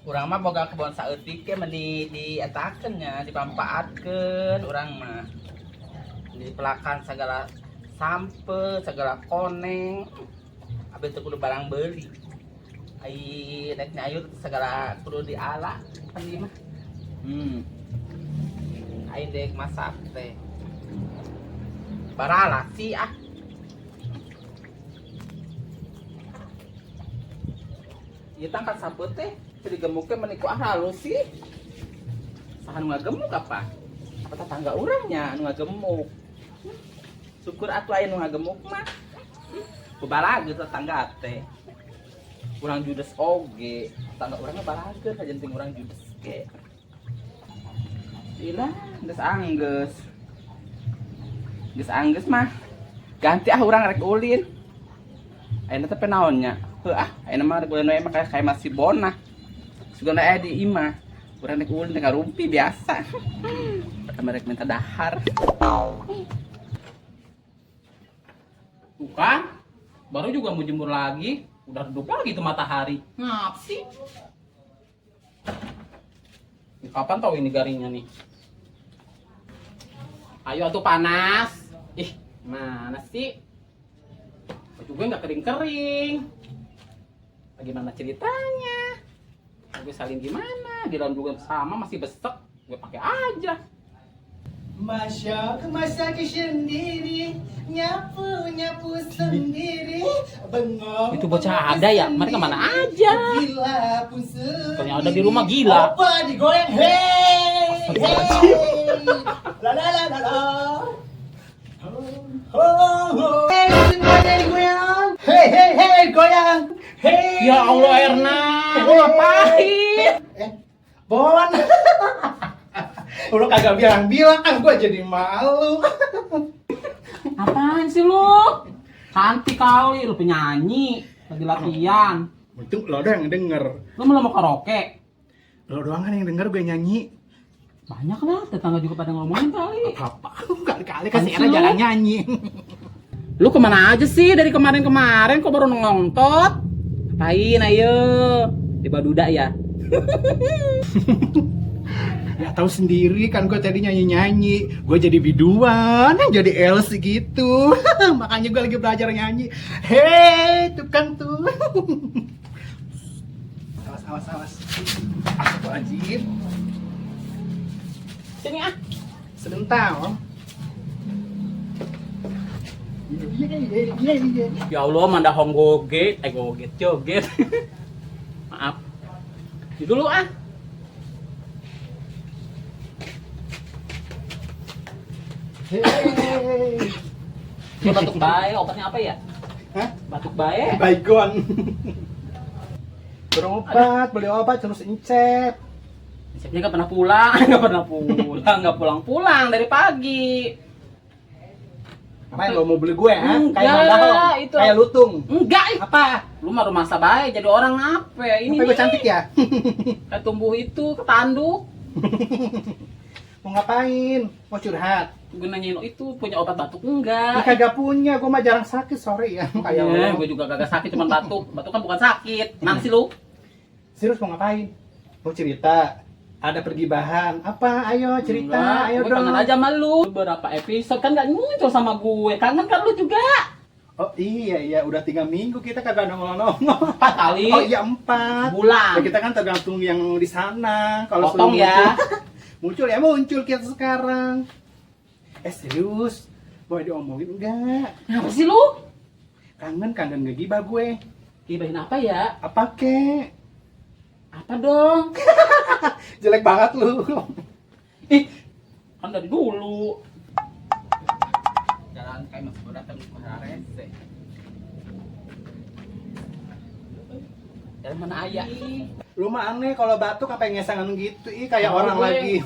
Urang mah boga kebon saeutik ge meni dietakeun nya, dipampaatkeun urang mah. Dipelakan segala sampe, segala koneng. Abi teu kudu barang beuli. Ai rek nyayur segala kudu diala pan ieu mah. Ai dek masak teh. Barala sih ah. Ieu tangkat sampeu teh teu digemukkeun meni ku halus sih. Saha nu ngagemuk apa? Apa tetangga urang nya anu ngagemuk? Syukur atuh aya nu ngagemuk mah. Kubalageun tetangga teh. Urang judes oge, tetangga urang mah balageun hajenting urang judes ge. Gila, geus anggeus. Geus anggeus mah. Ganti ah urang rek ulin. Ayeuna teh naon nya? Heuh ah, ayeuna mah rek ulin we mah kayak masih bonah. Sugana aya di imah. Urang rek ulin teh ngarumpi biasa. Pertama rek minta dahar. Tuh kan, baru juga mau jemur lagi, udah redup lagi tuh matahari. Ngap sih? Kapan tau ini garingnya nih? Ayo atuh panas. Ih, mana sih? Baju gue nggak kering-kering. Bagaimana ceritanya? Gue salin gimana? Di dalam juga sama masih besek. Gue pakai aja. Masak masak sendiri, nyapu nyapu sendiri, bengong. Itu bocah ada ya? Mereka mana aja? Gila pun sendiri. Ternyata ada di rumah gila. Opa digoyang, hey, hey. La la la la la. Ho ho. Hey, semuanya digoyang. Hey hey hey, goyang. Hey. Ya Allah Erna, lu ngapain? Bon. Lu kagak bilang-bilang, ah gue jadi malu. Apaan sih lu? Cantik kali, lu penyanyi, lagi latihan. Untung lo doang yang denger. Lu malah mau karaoke? Lo doang kan yang denger gue nyanyi. Banyak lah, tetangga juga pada ngomongin kali. Apa? Kali-kali kan si Apaan Era sih lu? jarang nyanyi. Lu kemana aja sih dari kemarin-kemarin kok baru nonton? Ngapain ayo? Di Baduda ya? Ya tahu sendiri kan gue tadi nyanyi-nyanyi. Gue jadi biduan, jadi LC gitu. Makanya gue lagi belajar nyanyi. Hei, tukang tuh. Awas, awas, awas. Astagfirullahaladzim. Sini ah. Sebentar. Iya, iya. Ya Allah, mandahong goget, goget, joget. Maaf. Di dulu ah. Hei. Ini batuk bae, obatnya apa ya? Hah? Batuk bae. Baygon. Berobat, beli obat terus encep. Encepnya nggak pernah pulang, nggak pernah pulang, nggak pulang-pulang dari pagi. Ngapain lo mau beli gue, ha? Enggak, Kayak mandahong, itu. kayak lutung. Enggak, ih. Apa? Lu mah rumah bae jadi orang apa? Ini Apa gue nih. cantik ya? Kayak tumbuh itu ketanduk. Mau ngapain? Mau curhat? Gue nanyain lo itu punya obat batuk enggak? Ih, kagak punya, gue mah jarang sakit, sorry ya. Kayak lo. Gue juga kagak sakit, cuman batuk. Batuk kan bukan sakit. Nang sih lu. Serius mau ngapain? Mau cerita? Ada pergibahan? Apa? Ayo cerita, Enggak, ayo gue dong. kangen aja sama lu. Beberapa episode kan gak muncul sama gue. Kangen kan lu juga? Oh iya iya, udah 3 minggu kita kagak nongol-nongol. 4 kali. Oh iya 4. Bulan. Ya, kita kan tergantung yang di sana. Kalau Potong suruh ya. muncul, muncul ya muncul kita sekarang. Serius, boleh diomongin enggak? Ngapa sih lu? Kangen, kangen ngegibah gue. Gibahin apa ya? Apa kek? Apa dong? Jelek banget lu. Ih, kan dari dulu. Jalan kayak masih berantem di rese. Dari mana ayah? Lu mah aneh kalau batuk apa yang ngesangan gitu, ih kayak Oh, orang gue. lagi.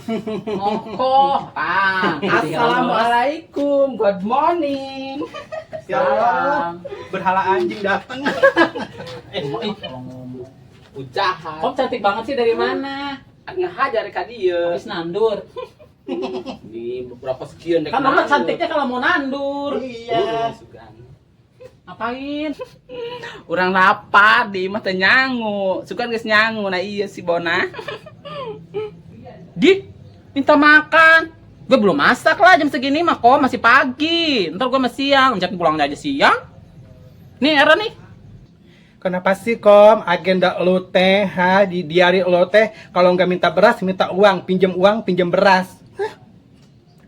Ngokoh, Pak. Assalamualaikum, good morning. Ya Allah, berhala anjing dateng. Kalau ngomong. Ujahat. Kok cantik banget sih dari mana? Ngehajar ka dieu. Habis nandur. Di beberapa sekian dek. Kan mama cantiknya kalau mau nandur. Iya. Sugan. Ngapain? Urang lapar di imah teh nyangu. Sugan geus nyangu nah iya si Bona. Di minta makan. Gue belum masak lah jam segini mah kok masih pagi. Ntar gue masih siang, jam pulangnya aja siang. Nih Era nih. Kenapa sih, Kom, agenda lu teh, ha, di diary lu teh kalau nggak minta beras minta uang, pinjam uang, pinjam beras. Hah?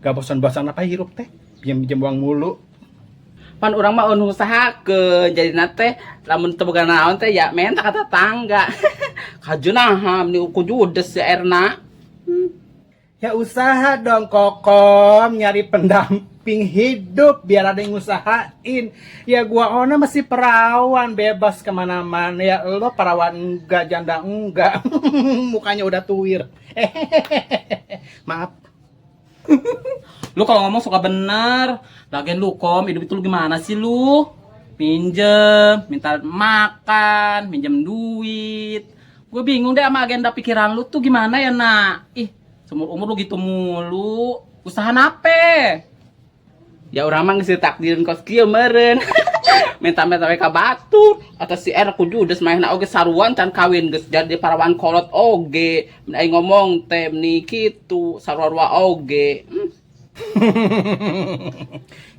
Gak bosan-bosan apa hirup teh? Pinjam-pinjam uang mulu. Pan urang mah anu usahakeun jadi teh lamun teu boga naon teh ya menta ka tetangga. Kajunaha meni ku judes si Erna. Ya usaha dong, Kokom, nyari pendamping hidup biar ada yang ngusahain. Ya gua ona masih perawan, bebas kemana-mana. Ya lo perawan enggak, janda enggak. Mukanya udah tuir. Maaf. Lu kalau ngomong suka bener. Lagian lu Kom, hidup itu lu gimana sih lu? Minjem, minta makan, minjem duit. Gue bingung deh sama agenda pikiran lu tuh gimana ya nak? Ih, seumur umur lu gitu mulu. Usaha nape? Ya urang mah geus ditakdirin kos kieu meureun. Minta-minta we ka batur atau si R ku judes manehna oge saruan can kawin geus jadi parawan kolot oge. Mun aing ngomong teh meni kitu sarua oge.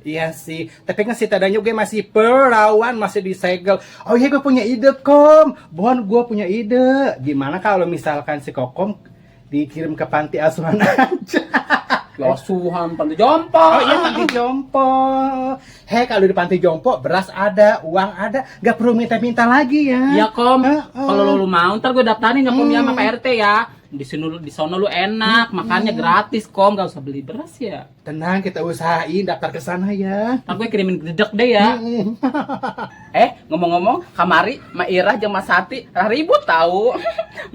Iya sih, tapi kan si tadanya gue masih perawan, masih disegel. Oh iya, gue punya ide, Kom. Bon, gue punya ide. Gimana kalau misalkan si Kokom dikirim ke panti asuhan aja? Asuhan panti jompo. Oh iya, panti jompo. Hei, kalau di panti jompo beras ada, uang ada, gak perlu minta-minta lagi ya. Iya Kom, Heeh. kalau lu mau ntar gue daftarin ya Kom ya sama Pak RT ya. Di sini di sono lu enak, makannya gratis Kom, gak usah beli beras ya. Tenang, kita usahain daftar ke sana ya. Ntar gue kirimin gedek deh ya. Ngomong-ngomong, kamari Ma Irah jeung Mas Sati ribut tahu.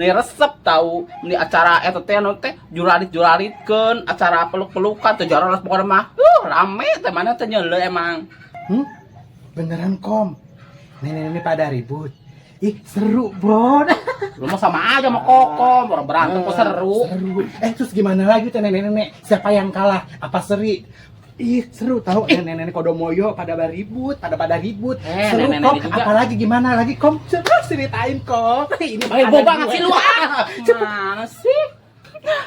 Meni resep tahu. Meni acara eta teh anu teh juralit-juralitkeun, acara peluk-pelukan teh jarolas pokokna mah. Rame teh mana teh nyeule emang. Hmm? Beneran, Kom? Nenek-nenek pada ribut. Ih, seru, Bon. Lu mah sama aja sama Kokom, orang berantem kok seru. Seru. Terus gimana lagi tuh nenek-nenek? Siapa yang kalah? Apa seri? Ih, seru tahu nenek-nenek kodomoyo pada ribut, pada ribut. Seru, nenek-nenek Kom. juga. Apalagi gimana lagi, Kom? Coba ceritain, Kom. Ini Heboh makanan banget gue. sih lu ah. Gimana sih?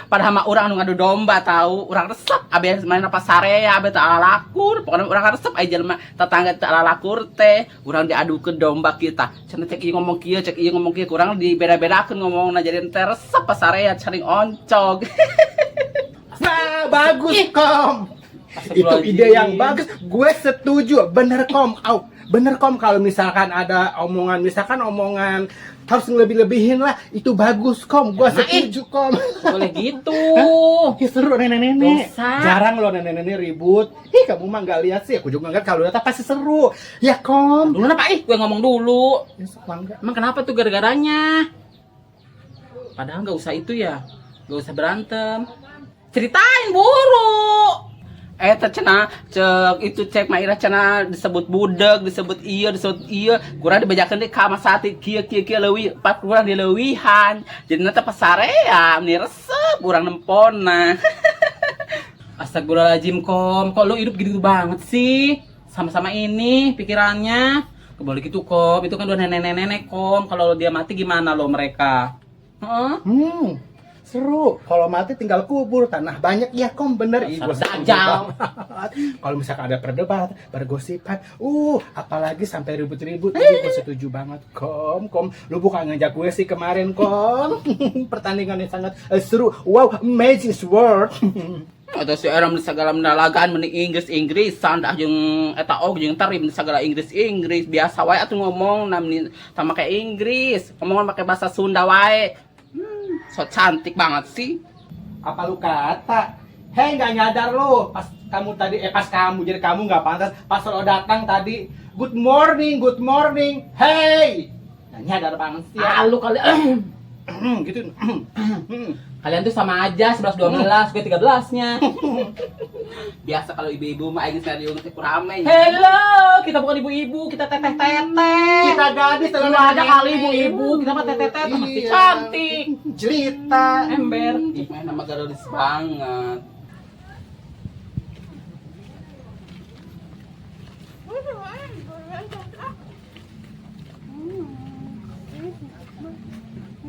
Padahal mah urang anu ngadu domba tahu, urang resep abe main apa sarea, abe teu lakur. Pokoknya urang resep aya jelema tetangga teu lakur teh, urang diadu ke domba kita. Cenah cek ieu ngomong kieu, cek ieu ngomong kieu, kurang dibeda-bedakeun ngomongna jadi teh resep pasarea saling oncog. Nah, bagus, Kom. Itu Astagfirullahaladzim. ide yang bagus. Gue setuju. Bener, Kom. Au. Bener, Kom, kalau misalkan ada omongan, misalkan omongan harus ngelebih-lebihin lah. Itu bagus, Kom. Gue Nah, ih. setuju, Kom. Boleh gitu. Ih, seru nenek-nenek. Dosa. Jarang loh nenek-nenek ribut. Ih, kamu mah nggak lihat sih. Aku juga nggak kalau lihat pasti seru. Ya, Kom. Dulu apa ih, gue ngomong dulu. Ya, sok mangga. Emang kenapa tuh gara-garanya? Padahal nggak usah itu ya, nggak usah berantem. Ceritain buru. Teh cenah, cek itu cek Ma Ira cenah disebut budeg, disebut iya, disebut iya. Kurang dibejakeun deui ka Mas Sati kieu kieu kieu leuwih, pat kurang dileuwihan. Jadi teh pasarea, meni resep urang nempona. Astagfirullahaladzim, Kom, kok lu hidup gitu banget sih? Sama-sama ini pikirannya. Kebalik itu, Kom, itu kan udah nenek-nenek, Kom. Kalau dia mati gimana lo mereka? Heeh. Seru. Kalau mati tinggal kubur, tanah banyak ya, Kom, bener. Ih, gua setuju Dajjal. banget. Kalau misalkan ada perdebatan, pergosipan, apalagi sampai ribut-ribut, ih, gue setuju banget, Kom. Kom, lu bukan ngajak gue sih kemarin, Kom. Pertandingan yang sangat seru. Wow, amazing world. Atau si orang segala menalagaan meni Inggris Inggrisan dah jeung eta og jeung teri meni segala Inggris Inggris biasa wae atuh ngomong meni sama kayak Inggris ngomong pakai bahasa Sunda wae. So cantik banget sih. Apa lu kata? Hei, nggak nyadar lu pas kamu tadi, pas kamu jadi kamu nggak pantas pas lo datang tadi. Good morning, good morning. Hey, nggak nyadar banget sih ya. Ah, lu kali Gitu. Kalian tuh sama aja 11 12, gue 13-nya. Biasa kalau ibu-ibu mah aing serius teh rame. Hello, kita bukan ibu-ibu, kita teteh-teteh. Kita gadis. Lu aja kali ibu-ibu, kita mah teteh-teteh masih cantik. Jelita. Ember. Ih, main nama garis banget.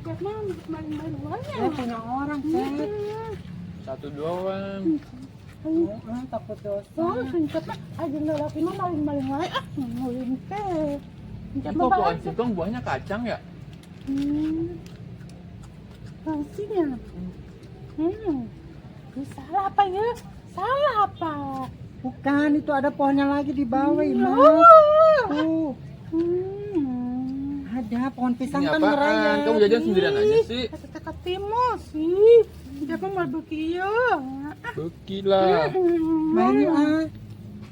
Cep mah maling-maling wae. Eh, punya orang, Cep. Satu doang. Oh, ah, takut dosa. Oh, Cep mah aja lelaki mah maling-maling wae ah, nguling teh. Cep Ini mah kok pohon bagus. singkong buahnya kacang ya? Hmm. Fungsinya. Hmm. Ih, salah apa ya? Salah apa? Bukan, itu ada pohonnya lagi di bawah, Imas. Oh. Tuh, Hmm. ada pohon pisang Ini kan apaan? merayap. Kamu jajan sendirian aja sih. Kata ketemu sih. Siapa mau bekieu? Beki lah. Main yuk, ah.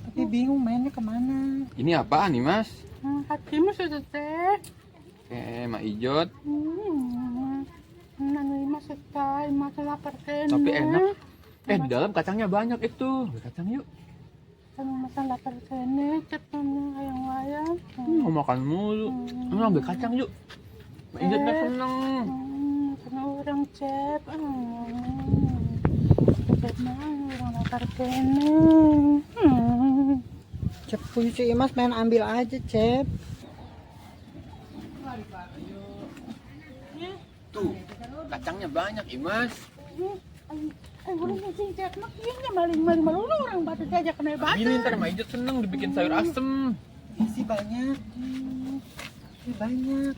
Tapi bingung mainnya kemana. Ini apaan nih, Mas? Hatimu sudah teh. Eh, Mak Ijot. Hmm. Nanu ima seta, ima lapar kene. Tapi enak. Eh, di dalam kacangnya banyak itu. Ambil kacang yuk. Sama masa lapar kene, cep hayang wayang. Mau makan mulu. Lu ambil kacang yuk. Mak Ijot mah seneng. Karena orang cep. Cep mah orang lapar kene. Hmm. Cep, punya si Imas main ambil aja, Cep. Tuh, kacangnya banyak, Imas. Ay, udah sih cep mah kieu nya maling-maling malu orang batu aja kena batu. Gini ntar Mak Ijot seneng dibikin sayur asem. Isi banyak. Isi banyak.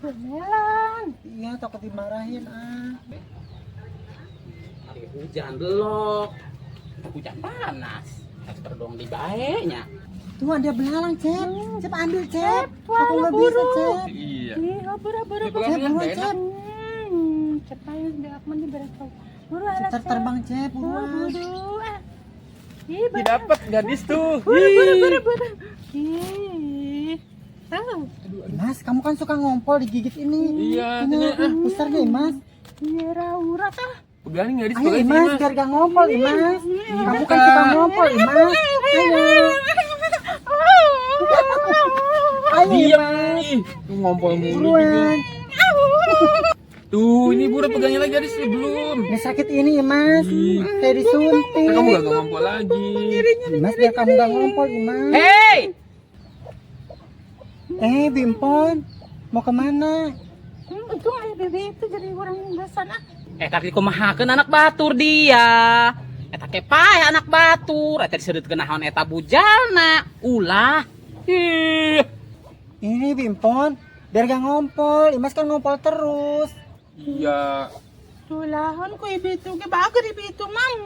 Melan. Iya, takut dimarahin, ah. Hari hujan belok. Hujan panas. Harus terdong di baeknya. Tuh ada belalang, Cep. Cep ambil, Cep. Wah, Aku nggak bisa, Cep. Iya. Ih, buru buru Ini buru. Cep, pelan-pelan, buruan, nggak enak. Cep. Cep ayo beak mah diberi kau. Buru Cep ala ter- terbang, Cep, Buru buruan. buru. Ah. Ih, Ih, dapat gadis tuh. Buru buru buru buru. Ih. Tahu. Mas, kamu kan suka ngompol digigit ini. Iya, Ini sini, ah. besarnya, Imas. Iya, raurat ah. Pegangin gadis, Ayo, pegangin Imas, Imas. biar gak ngompol, Imas. Kamu kan suka ngompol, Imas. Ayo. Ayo, Diam. Imas. Ih, tuh ngompol mulu juga. Buruan. Tuh, ini buru pegangin lagi gadis belum. Ini sakit ini, Imas. Kayak disuntik. Ntar kamu gak ngompol lagi. Imas, biar kamu gak ngompol, Imas. Hei! Eh, Bimpon. Mau kemana? Itu ayah bebe itu jadi orang gasan ah. Eta dikumahakeun anak batur dia. Eta ke paeh anak batur, eta diseudeukeun naon eta bujalna. Ulah. Ih. Ini Bimpon, biar gak ngompol. Imas kan ngompol terus. Iya. Tuh lahon ku ibu itu ge bager ibu itu mam.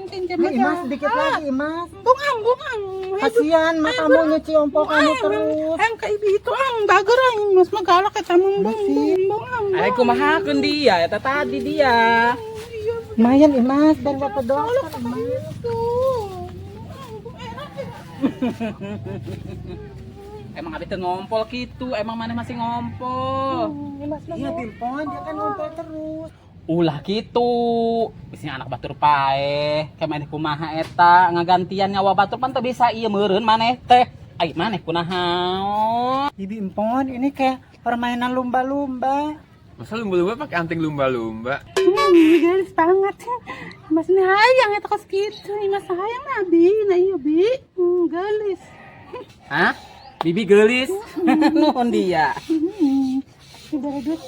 Tinjam Ayo, Imas, sedikit lagi, Imas. Bung ang bung ang. Kasihan, mak kamu nyuci ompol kamu terus. Ang ka ibu itu ang bager ang mas magalak eta bung bung bung ang. Ai kumahakeun dia eta tadi dia. Lumayan, Imas, biar gak kedosan, Imas. Itu. Bung enak ya. Emang abi teu ngompol gitu, emang maneh masih ngompol. Imas mah Iya, Bimpon, dia kan ngompol terus. Ulah gitu. Bisnya anak batur paeh, kayak maneh kumaha eta ngagantian nyawa batur pan teu bisa ieu meureun maneh teh. Ai maneh kunaon? Ih, Bimpon, ini kayak permainan lumba-lumba. Masa lumba-lumba pakai anting lumba-lumba? Gelis banget. Mas ini hayang eta kos kitu. Mas hayang na bi, na iya bi. Gelis. Hah? Bibi geulis. Nuhun dia. Diberi duit.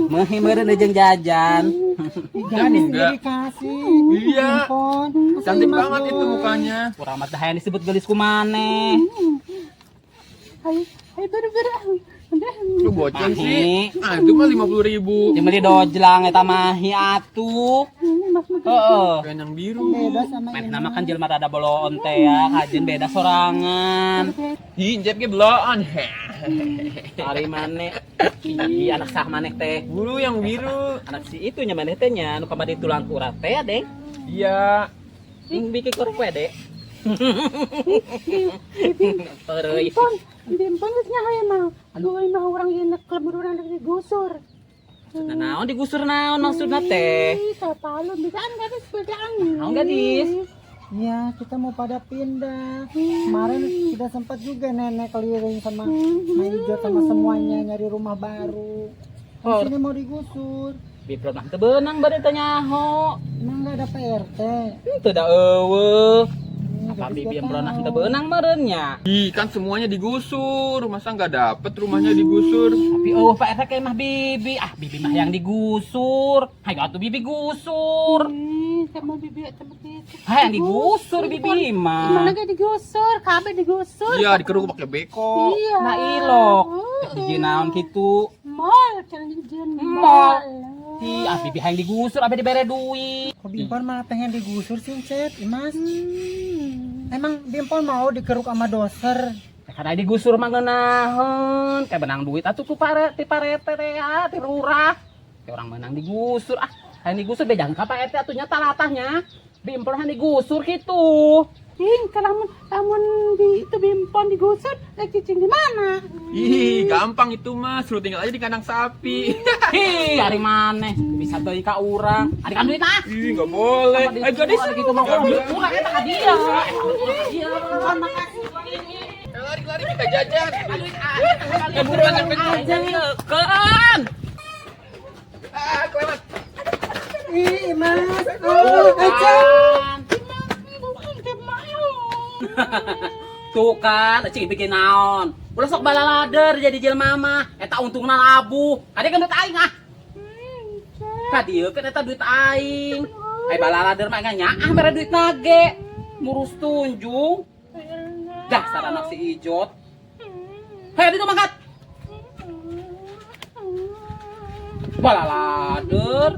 Meuhi meureun jeung jajan. Ih, jangan enggak. dikasih. Iya. Bimpon. Masa Cantik Imas banget itu doang? mukanya. Kurang mah hayang disebut geulis ku maneh. Ayo, ayo buru buru. Udah. Lu boceng Mahi. sih. Ah, itu mah 50.000. Jeung meuli dojlang eta mahi atuh. Mas mah Heeh. Pengen yang biru. Beda sama Main Imas. nama kan jelema rada boloon teh ya, kajen beda sorangan. Ih, Encep ge beloon. Ari maneh. Ih, anak sah maneh teh. Buru yang biru. Anak si itu nya maneh teh nya nu kamari tulang urat teh ya, Deng. Iya. Ing bikin korek we, Dek. Pereuy. Bimpon, bimpon geus nyaho mah. Aduh, mah orang ieu nek klub urang rek digusur. Maksudna naon digusur naon maksudna teh? Ih, palun bedaan gadis, bedaan. Naon gadis? Iya, kita mau pada pindah. Kemarin sudah sempat juga nenek keliling sama Maijo sama semuanya nyari rumah baru. Di Oh. sini mau digusur. Biprot mah teu beunang bade teh nyaho. Emang nggak ada PRT? Henteu da eueuh. Apa bibi yang beronah henteu beunang meureun nya. Ih, kan semuanya digusur. Masa nggak dapet rumahnya digusur? Tapi oh Pak RT kayak mah bibi. Ah, bibi mah yang digusur. Hayo atuh bibi gusur. Ih, sama bibi sama gitu. Hayang digusur bibi Mana mah. gak digusur, kabeh digusur. Iya, dikeruk pakai beko. Iya. Nah ilok. Di naon kitu. Mall, jangan dijieun Mall. Ih, ah bibi hayang digusur abe dibere duit. Kok Bimpon malah pengen digusur sih, Cep? Imas? Emang Bimpon mau dikeruk sama doser? Karena digusur mah ngeunaheun, kayak benang duit atuh ku pare ti parete teh ah, ti lurah. Kayak orang menang digusur ah. Hayang digusur be jangan ka Pak RT atuh nya talatahnya. Bimpon hayang digusur kitu. Ing, kalau lamun lamun di itu bimpon digusur, rek cicing di mana? Ih, gampang itu mah. Suruh tinggal aja di kandang sapi. Hi, ari maneh bisa deui ka urang. Ari kan duit ah. Ih, nggak boleh. Eh, gadis. Ari gitu mah urang urang eta ka dia. Iya. Lari, lari kita jajan. Duit ah. Eh buruan kan. Ah, kelewat. Ih, Imas. Oh, Cep. Tuh kan, cing bikin naon. Ulah sok balalader jadi jelema mah. Eta untungna labuh. Kade kan duit aing ah. Kadieu kan eta duit aing. Ai balalader mah nyaah mere duit nage. Murus tunjung. Dasar anak si Ijot. Hei, itu mangkat. Balalader.